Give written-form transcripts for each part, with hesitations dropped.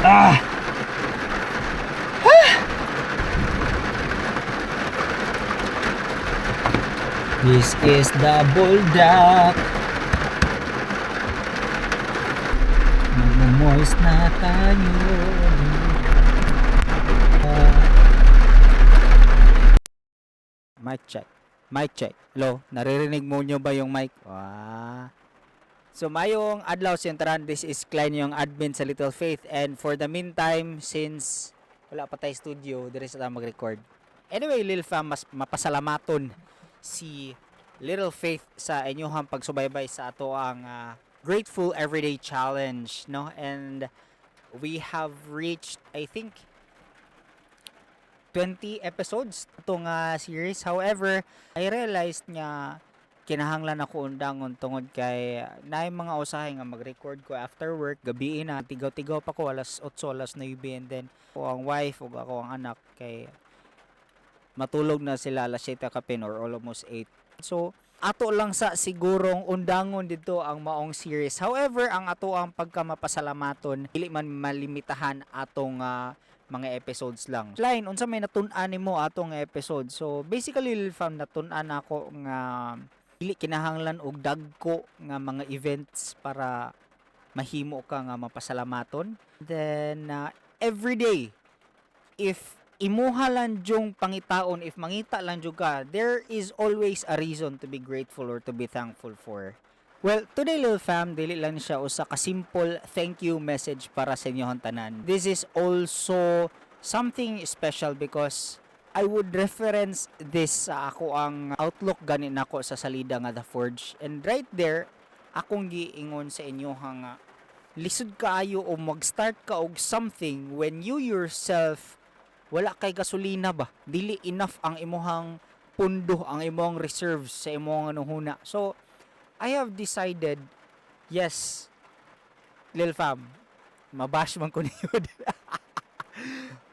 Ah! Ah! This is the Buldak. Magmo-moist na tayo. Ah. Mic check. Mic check. Hello, naririnig mo nyo ba yung mic? Ah. So mayong adlaw sentran, this is Klein, yung admin sa Little Faith, and for the meantime, since wala pa tayo studio, diri sa tayo mag-record. Anyway, Lil Fam, mas mapasalamaton si Little Faith sa inyong pagsubaybay sa ato ang Grateful Everyday Challenge, no? And we have reached, I think, 20 episodes itong series. However, I realized nga kinahanglan ako undangon tungod kay naay mga usahay nga mag-record ko after work, gabi na, tigaw-tigaw pa ko alas 8, alas 9, and then ako ang wife ug ako ang anak kay matulog na sila alas 7 kapin or almost 8. So ato lang sa sigurong undangon dito ang maong series. However, ang ato ang pagkamapasalamaton dili man malimitahan atong mga episodes lang. Line, unsa may natun-an nimo atong episode? So basically, Lil Fam, natun-an ako nga dili kinahanglan og dagko nga mga events para mahimo ka nga mapasalamaton. Then every day, if imuha lang jung pangitaon, if mangita lang jud ka, there is always a reason to be grateful or to be thankful for. Well, today, Lil Fam, dili lang siya usa ka simple thank you message para sa inyong tanan. This is also something special because I would reference this sa ako ang outlook gani nako sa salida nga The Forge. And right there, akong giingon sa inyo nga lisod kaayo o mag-start ka og something when you yourself wala kay gasolina ba, dili enough ang imuhang pundo, ang imong reserves sa imong anuhuna. So I have decided, yes, Lil Fam, mabash man ko niyo,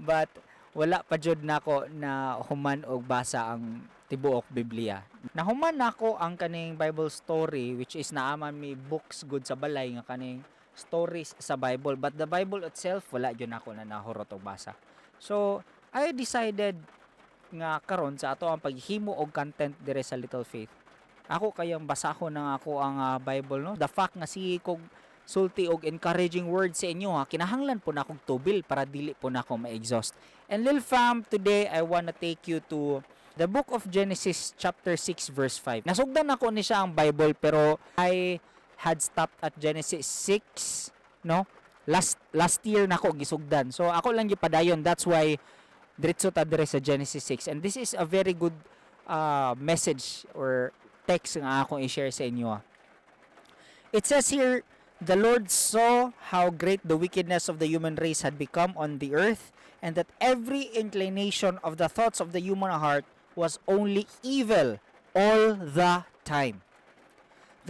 but wala pa jud nako na human og basa ang tibuok Biblia. Nahuman nako ang kaning Bible story, which is naaman mi books good sa balay nga kaning stories sa Bible, but the Bible itself wala jud nako na nahurot og basa. So I decided nga karon sa ato ang paghimo og content dire sa Little Faith, ako kayang basahon ng ako ang Bible, no? The fact nga sige kog sulti og encouraging words sa inyo ha, kinahanglan po na akong tubil para dili po na ako ma-exhaust. And Lil Fam, today I wanna take you to the book of Genesis chapter 6 verse 5. Nasugdan ako ni siya ang Bible, pero I had stopped at Genesis 6, no? Last last year nako gisugdan. So ako lang gipadayon. That's why diretso ta dire sa Genesis 6. And this is a very good message or text nga akong i-share sa inyo, ah. It says here, "The Lord saw how great the wickedness of the human race had become on the earth, and that every inclination of the thoughts of the human heart was only evil all the time.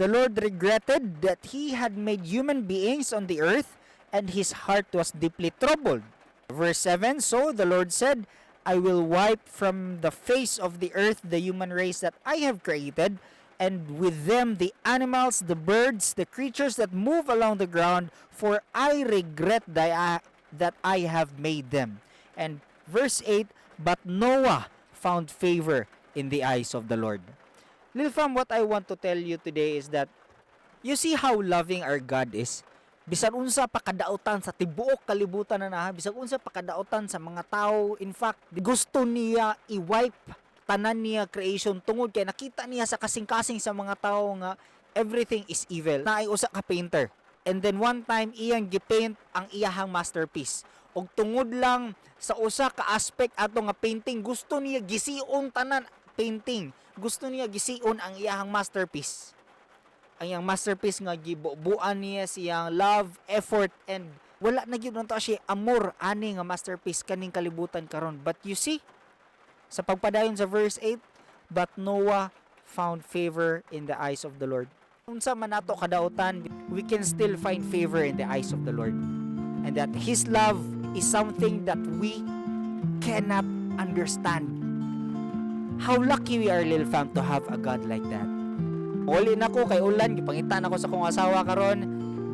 The Lord regretted that he had made human beings on the earth, and his heart was deeply troubled." Verse 7: "So the Lord said, 'I will wipe from the face of the earth the human race that I have created, and with them the animals, the birds, the creatures that move along the ground, for I regret that I have made them.'" And verse 8, "But Noah found favor in the eyes of the Lord." Lil Fam, what I want to tell you today is that you see how loving our God is. Bisan unsa pa kadautan sa tibuok kalibutan na na, bisan unsa pa kadautan sa mga tao, in fact, gusto niya i-wipe tanan niya creation tungod kay nakita niya sa kasing-kasing sa mga tao nga everything is evil. Naay usa ka painter. And then one time iyang gipaint ang iyahang masterpiece. Og tungod lang sa usa ka aspect ato nga painting, gusto niya gision tanan painting. Gusto niya gision ang iyahang masterpiece. Ang iyang masterpiece nga gibubuan niya siyang love, effort, and wala na gyud unta siya amor ani nga masterpiece kaning kalibutan karon. But you see, sa pagpadayon sa verse 8, "But Noah found favor in the eyes of the Lord." Unsa man nato kadautan, we can still find favor in the eyes of the Lord. And that His love is something that we cannot understand. How lucky we are, Lil Fam, to have a God like that. Uli na ko kay ulan, gipangita na ko sa kong asawa karon.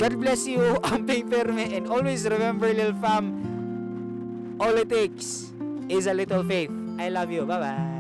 God bless you, amping perme, and always remember, lil fam, all it takes is a little faith. I love you. Bye-bye.